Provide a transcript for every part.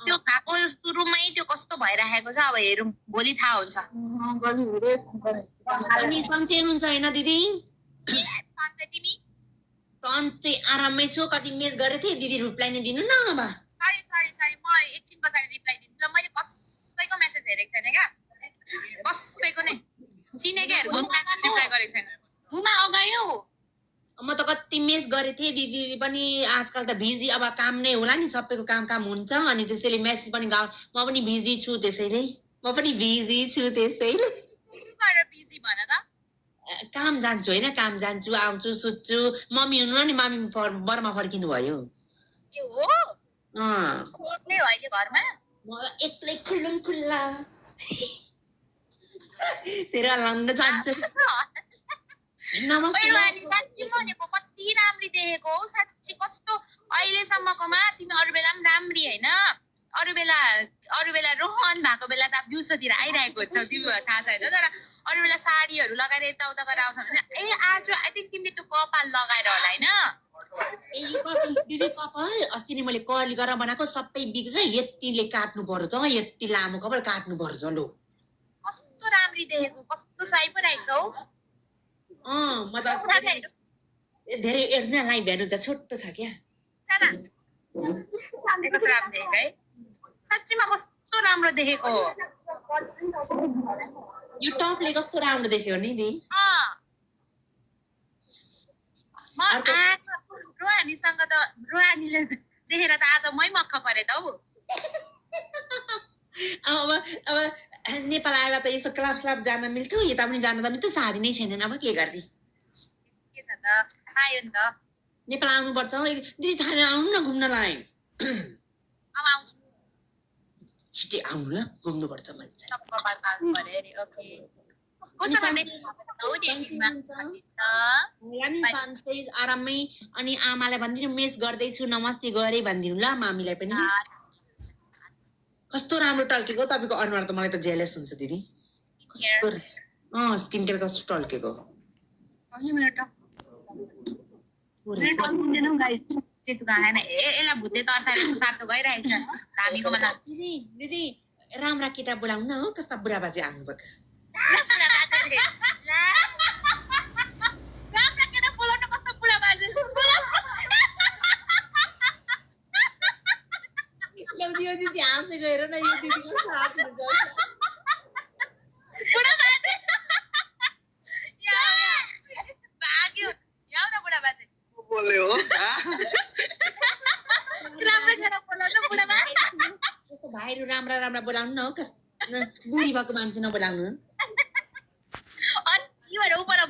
त्यो खाएको सुरुमै त्यो कस्तो भइराखेको छ अब हेरौँ भोलि थाहा हुन्छ अनि सन्चै हुनुहुन्छ होइन दिदी तिमी सन्चै आरामै छु कति मेस गरेको थिएँ दिदी रिप्लाई नै दिनु न अब सरी म एकछिन पछाडि रिप्लाई दिन्छु ल मैले कसैको मेसेज हेरेको छैन क्या कसैको नै चिनेकेहरूको रिप्लाई गरेको छैन घुमा अगायो म त कति मेस गरेको थिएँ दिदी पनि आजकल त बिजी अब काम नै होला नि सबैको काम हुन्छ अनि त्यसैले मेसेज पनि म पनि बिजी छु त्यसैले म पनि बिजी छु त्यसैले बिजी भन त काम जान्छु होइन काम जान्छु आउँछु सुत्छु मम्मी हुनु नि मम्मी बर्मा फर्किनु भयो के हो एक्लै हो अहिले घरमा म एक्लै खुल्लुम खुल्ला तेरो लाउन जान्छु नमस्ते भनेको कति राम्री देखेको हौ साँच्ची कस्तो अहिलेसम्मकोमा तिमी अरू बेला पनि राम्री होइन अरू बेला रोहन भएको बेला त दिउँसोतिर आइरहेको हुन्छ तिमीलाई थाहा छैन तर अरू बेला साडीहरू लगाएर यताउता गरेर आउँछ भने आज आई थिङ्क तिमीले त्यो कपाल लगाएर होला होइन दिदी कपाल अस्ति नि मैले कर्ली गरेर बनाएको सबै बिग्रेर यतिले काट्नु पर्यो त यति लामो कपाल काट्नु पर्यो त लो कस्तो राम्री देखेको कस्तो सही पो रहेछ हौ म त धेरै एर्नलाई भेट्नु त छोटो छ क्या साँच्चीमा कस्तो राम्रो देखेको यो टपले कस्तो राम्रो देख्यो नि दी रोहानीसँग त रोहानीले देखेर त आज मै मक्ख परे त हौ अब नेपाल आएर त यसो क्लब स्लाब जान मिल्थ्यो यता पनि जान त मिल्थ्यो साडी नै छैन अब के गर्ने के छ त आयो नि त नेपाल आउनुपर्छ दिदी थाहा आउनु न घुम्नलाई अब आउँछु छिटै आउनु ल घुम्नुपर्छ मान्छे आरामै अनि आमालाई भनिदिनु मेस गर्दैछु नमस्ते गरे भनिदिनु ल मामीलाई पनि कस्तो राम्रो टल्केको तपाईँको अनुहार त मलाई त जेलस हुन्छ दिदी कस्तो स्किन केयर कस्तो टल्केको दिदी राम्रा केटा बोलाउनु न हो कस्ता बुढा बाजे आउनुभएको दिदी हाँसेको हेर न यो दिदी कस्तो हाँस्नु भाइहरू राम्रा राम्रा बोलाउनु न हो बुढी भएको मान्छे नबोलाउनु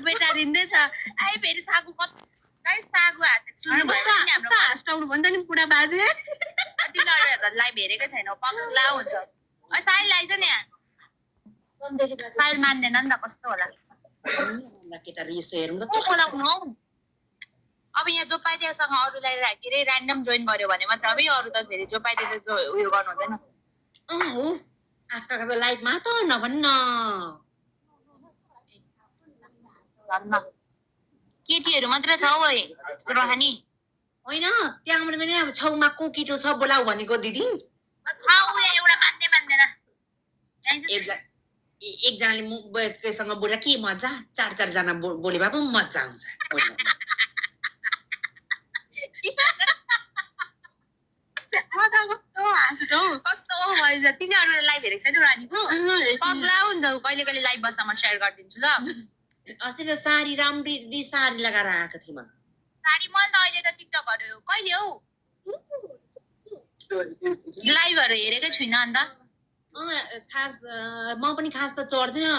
बेटारिँदैछ आइ फेरि सागु सागु हास्टाउनु भन्छ नि बुढा बाजे तिमीलाई भेरेकै छैन पग्ला हुन्छ साइल आइज नि साइल मान्दैन नि त कस्तो होला केटाहरू यस्तो हेर्नु त बोलाउनु हौ अब यहाँ जो पाइदिएसँग अरूलाई के अरे ऱ्यान्डम जोइन गर्यो भने मात्र अब अरू त फेरि जो पाइदिएर उयो गर्नु हुँदैन हो आजकलको लाइफमा त नभन्न केटीहरू मात्र छ हौ रोहानी होइन त्यहाँबाट पनि अब छेउमा को केटो छ बोलाऊ भनेको दिदी एउटा मान्दैन एकजनाले बोला के मजा चार जना बोले भए पनि मजा आउँछ तिनीहरूले लाइभ हेरेको छैन रानीको पग्ला हुन्छ कहिले कहिले लाइभ बस्दा म सेयर गरिदिन्छु ल अस्ति त साडी राम्री साडी लगाएर आएको थिएँ म साडी मैले त अहिले त टिकटकहरू कहिले हौ लाइभहरू हेरेकै छुइनँ अन्त खास म पनि खास त चढ्दिनँ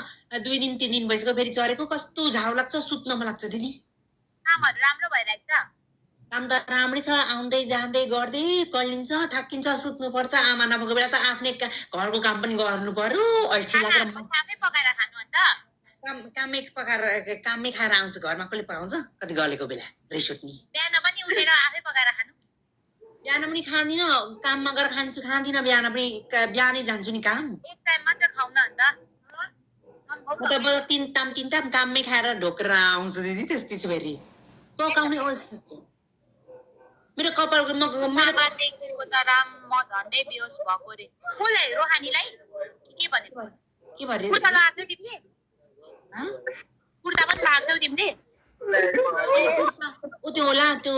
2 दिन 3 दिन भइसक्यो फेरि चढेको कस्तो झाउ लाग्छ सुत्न मन लाग्छ दिदी कामहरू राम्रो भइरहेको छ काम त राम्रै छ आउँदै जाँदै गर्दै कलिन्छ थाकिन्छ सुत्नु पर्छ आमा नभएको बेला त आफ्नै घरको काम पनि गर्नु पर्यो अल्छी लागेर कामै पकाएर खानु अन्त कामै खाएर आउँछु घरमा कसले पकाउँछ कति गलेको बेला रिस उठ्ने बिहान पनि उठेर आफै पकाएर खानु बिहान पनि खाँदिनँ काममा गएर खाँदिनँ बिहान पनि बिहानै जान्छु नि काम एक टाइम मात्र खाउन अन्त म त तिन टाइम काममै खाएर ढोकेर आउँछु दिदी त्यस्तै छु फेरि पकाउने अल्छी लाग्छ मेरो कपालको मेरो सामानदेखिको त राम म झन्डै बेहोस भएको रे कसलाई रोहानीलाई के भने के भरे कुर्ता लगाएको तिमीले कुर्ता पनि लगाएको तिमीले ऊ त्यो होला त्यो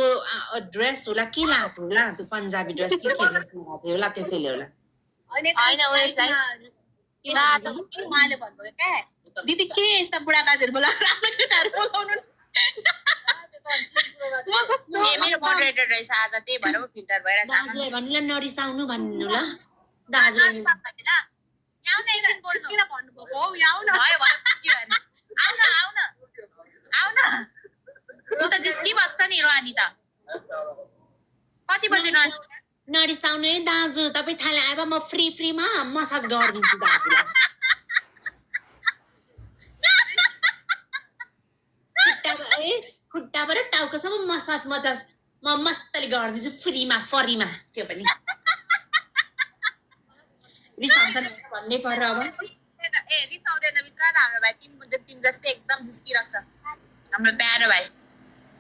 ड्रेस होला के लगाएको होला त्यो पन्जाबी ड्रेस के ड्रेस लगाएको थियो होला त्यसैले होला होइन उयसलाई उहाँले भन्नुभयो क्या दिदी के यस्ता बुढा बाजेहरू बोलाएर आफ्नो केटाहरू बोलाउनु मेरो मोडरेटर रहेछ आज त्यही भएर फिल्टर भएर दाजुलाई भन्नु ल नरिसाउनु भन्नु ल दाजुलाई कति बजे नरिसाउनु है दाजु तपाईँ थाहा आएर म फ्रीमा मसाज गरिदिन्छु दाजुलाई खुट्टाबाट टाउकोसम्म मसाज म मस्तले गरिदिन्छु फ्रीमा फरीमा त्यो पनि रिसाउँछ भन्नै पर्यो अब रिसाउँदैन भित्र हाम्रो भाइ तिमी जस्तै एकदम झिस्किरहेको छ हाम्रो प्यारो भाइ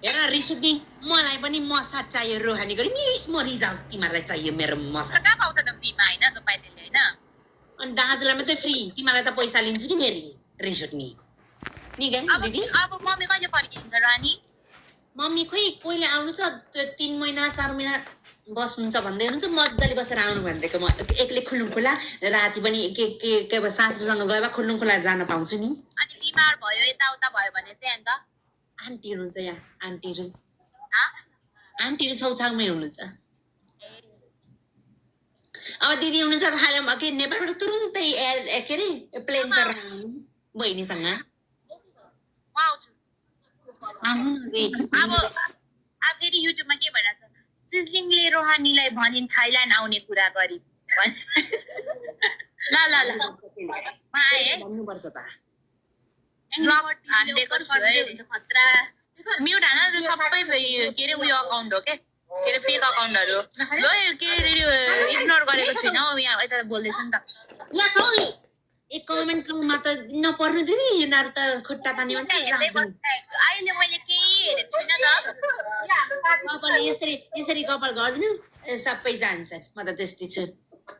हेर रिसुक्ने मलाई पनि मसाज चाहियो रोहानी गरी मिस मरिजाऊ तिमीहरूलाई चाहियो मेरो मसाज कहाँ पाउँछ त फ्रीमा होइन तपाईँले होइन अनि दाजुलाई मात्रै फ्री तिमीलाई त पैसा लिन्छु नि मेरो रिसुक्ने नि दिदी अब मम्मी कहिले फर्किन्छ रानी मम्मी खोइ कोहीले आउनु छ 3 महिना 4 महिना बस्नुहुन्छ भन्दै हुनुहुन्छ मजाले बसेर आउनु भनेको म एक्लै खुल्लुङ खोला राति पनि के साथीसँग गए खुल्लुङ खोला जान पाउँछु नि अनि बिमार भयो यताउता भयो भने चाहिँ अन्त आन्टी हुनुहुन्छ यहाँ आन्टीहरू छेउछाउमै हुनुहुन्छ अब दिदी हुनुहुन्छ हालमा के नेपालबाट तुरुन्तै के अरे प्लेन गरेर आउनु बहिनीसँग अब फेरि युट्युबमा के भनिरहेको छ सिजलिङले रोहानीलाई भनिन् थाइल्यान्ड आउने कुरा गरी ल भन्नुपर्छ त म्युट हान सबै के अरे उयो अकाउन्ट हो के अरे फेक अकाउन्टहरू ल के अरे इग्नोर गरेको छुइनँ यहाँ यता बोल्दैछ नि त एक कमेन्टमा त नपर्नु दिदी यिनीहरू त खुट्टा तान्ने मान्छे अहिले मैले केही हेरेको छुइनँ त कपाल यसरी कपाल गरिदिनु सबै जान्छन् म त त्यस्तै छु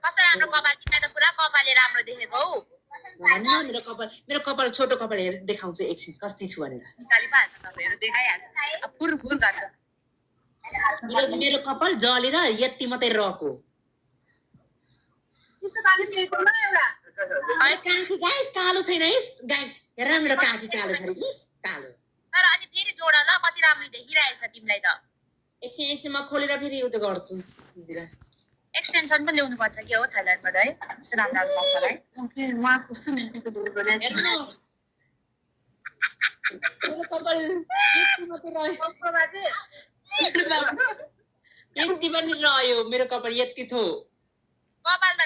कस्तो राम्रो कपाल तिमीलाई त पुरा कपालले राम्रो देखेको हौ मेरो कपाल छोटो कपाल हेरेर देखाउँछु एकछिन कति छु भनेर मेरो कपाल जलेर यति मात्रै रहेको गाइस कालो छैन गाइस हेर मेरो काकी कालो छ कालो तर अनि फेरि जोड ल कति राम्रो देखिरहेको छ तिमीलाई त एकछिन म खोलेर फेरि उयो गर्छु दिदीलाई एक्सटेन्सन पनि ल्याउनु पर्छ के हो थाइल्यान्डबाट है कस्तो राम्रो राम्रो पाउँछ है उहाँ कस्तो मिल्थ्यो मेरो कपाल यति पनि रह्यो मेरो कपाल यति थो कपालमा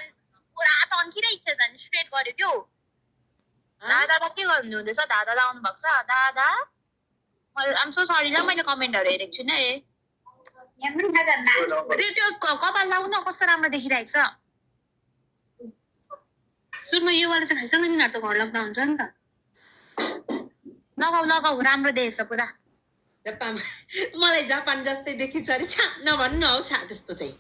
पुरा तन्किरहेको छ झन् स्ट्रेट गर्यो त्यो दादा के गर्नु हुँदैछ दादा आउनु भएको छ दादा आम सो सरी ल मैले कमेन्टहरू हेरेको छुइनँ है त्यो कपाल लाउनु न कस्तो राम्रो देखिरहेको छ सुरुमा यो वाला चाहिँ खाइसँग यिनीहरू त घर लाग्दा हुन्छ नि त लगाउ राम्रो देखेको छ पुरा मलाई जापान जस्तै देखिन्छ अरे छा नभन्नु हौ छा त्यस्तो चाहिँ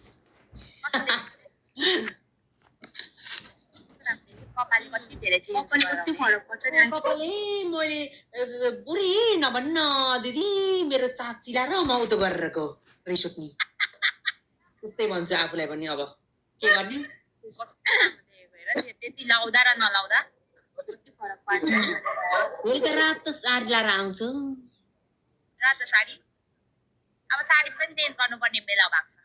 कपालले कति धेरै कति फरक पर्छ कपालै मैले बुढी नभन्न दिदी मेरो चाचिला र म उतो गरेरको रिस उठ्ने त्यस्तै भन्छु आफूलाई पनि अब के गर्ने त्यति लाउँदा र नलाउँदा कति फरक पार्छ भोलि त रातो साडी लाएर आउँछु रातो साडी अब साडी पनि चेन्ज गर्नुपर्ने बेला भएको छ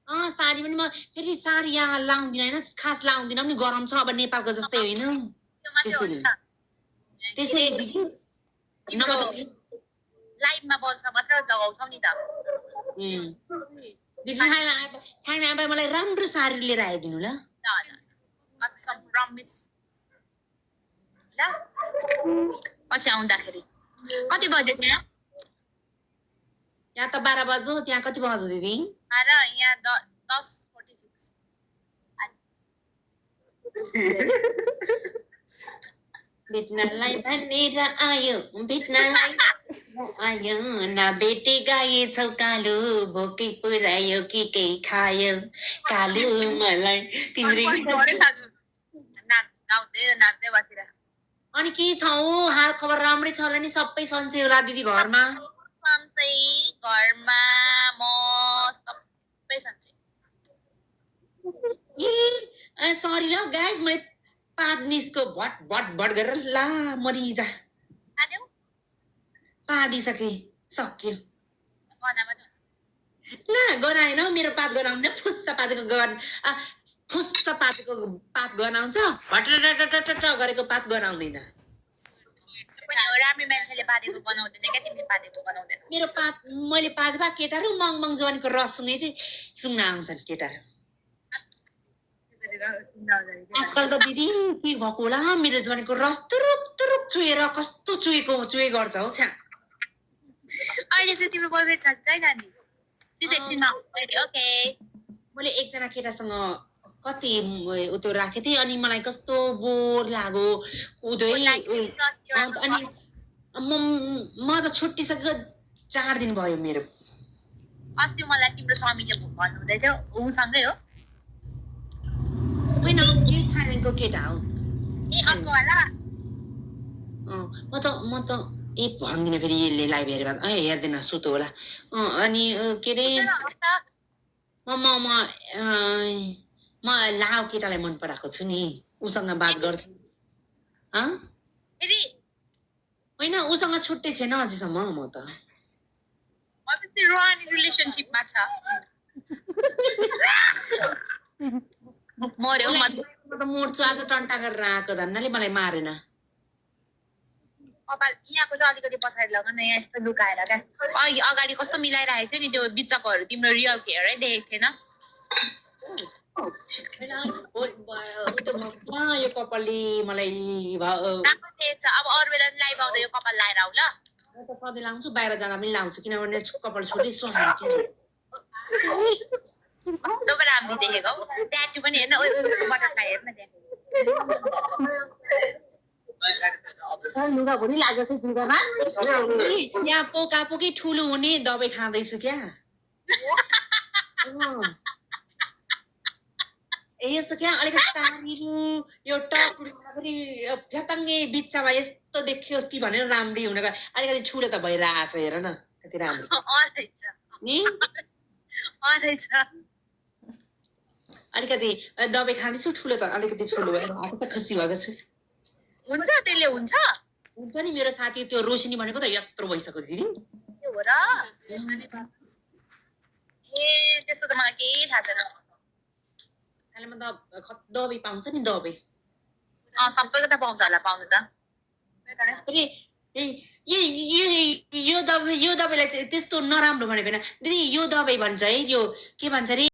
साडी पनि म फेरि साडी यहाँ लाउँदिन होइन खास लाउँदिन पनि गरम छ अब नेपालको जस्तै होइन त्यसैले दिदी लाइभमा बल्छ मात्र लगाउँछौ नि त दिदी खाना आए मलाई राम्रो साडी लिएर आइदिनु ल प्रमिस ल पछि आउँदाखेरि कति बजे यहाँ त 12 बज्यो त्यहाँ कति बज्यो दिदी यहाँ 10:46 भेट्नलाई भनेर आयो भेट्नलाई आयो न बेटे गाएछौ कालो भोकै पुऱ्यायो के खायो कालो मलाई तिम्रै नाच्दै बसेर अनि के छौ हाल खबर राम्रै छ होला नि सबै सन्चै होला दिदी घरमा सन्चै घरमा म सबै सन्चै सरी ल गाइस मैले पात निस्को भट भट भट गरेर ला मरिजा खान्यौ पादिसके सक्यो गनामा ल गनाएन मेरो पात गनाउँदैन फुस्स पातेको फुस्स पातेको पात गनाउँछ भटरटटटट गरेको पात गनाउँदैन पनि हो राम्री मान्छेले पादेको गनाउँदैन क्या तिमीले पादेको गनाउँदैन मेरो पात मैले पात भए केटाहरू मङ मङ जवानीको रस सुने चाहिँ सुन्न आउँछन् केटाहरू आजकल त दिदी के भएको होला मेरो जवानीको रस तुरुप तुरुप चुहेर कस्तो चुहे गर्छ हौ छ्या अहिले चाहिँ तिम्रो बोयफ्रेन्ड छ छैन नि सिस एकछिनमा ओके मैले एकजना केटासँग कति त्यो राखेको थिएँ अनि मलाई कस्तो बोर लाग्यो अनि म त छुट्टिसकेको 4 दिन भयो मेरो अस्ति मलाई तिम्रो स्वामीले भन्नु हुँदै थियो उसँगै हो होइन थाइल्यान्डको केटा हो ए अर्को वाला म त भन्दिनँ फेरि यसले लाइभ हेरेर हेर्दैन सुतो होला अनि के अरे म लाउ केटालाई मन पराएको छु नि उसँग बात गर्छु होइन उसँग छुट्टै छैन अझैसम्म म त रिलेसनसिपमा छ मर्यो म त मोड्छु आज टन्टा गरेर आएको धन्नाले मलाई मारेन कपाल यहाँको चाहिँ अलिकति पछाडि लग न यहाँ यस्तो लुकाएर क्या अघि अगाडि कस्तो मिलाइरहेको थियो नि त्यो बिचकोहरू तिम्रो रियल हेरै देखेको थिएन यो कपालले मलाई राम्रो थिएछ अब अरू बेला पनि लाइभ आउँदा यो कपाल लाएर आऊ ल म त सधैँ लाउँछु बाहिर जाँदा पनि लाउँछु किनभने कपाल छुट्टै सुहाएर के कस्तो पो राम्रो देखेको हौ ट्याटु पनि हेर्न उसको बटरफ्लाई हेर्न त्यहाँ लुगा भुनी लाग्छ लुगामा यहाँ पोका पोकी ठुलो हुने दबाई खाँदैछु क्या यस्तो क्या अलिकति तारिलो यो टप फेरि फ्याताङ्गे बिच्चामा यस्तो देखियोस् कि भनेर राम्री हुनको अलिकति ठुलो त भइरहेको छ हेर न कति राम्रो अलिकति दबाई खाँदैछु ठुलो त अलिकति ठुलो भएर आएको त खुसी भएको छु हुन्छ त्यसले हुन्छ हुन्छ नि मेरो साथी त्यो रोशनी भनेको त यत्रो भइसक्यो दिदी त्यो हो र ए त्यस्तो त मलाई केही थाहा छैन म त दबाई पाउँछ नि दबाई सबैको त पाउँछ होला पाउनु त यो दबाईलाई त्यस्तो नराम्रो भनेको होइन दिदी यो दबाई भन्छ है यो के भन्छ अरे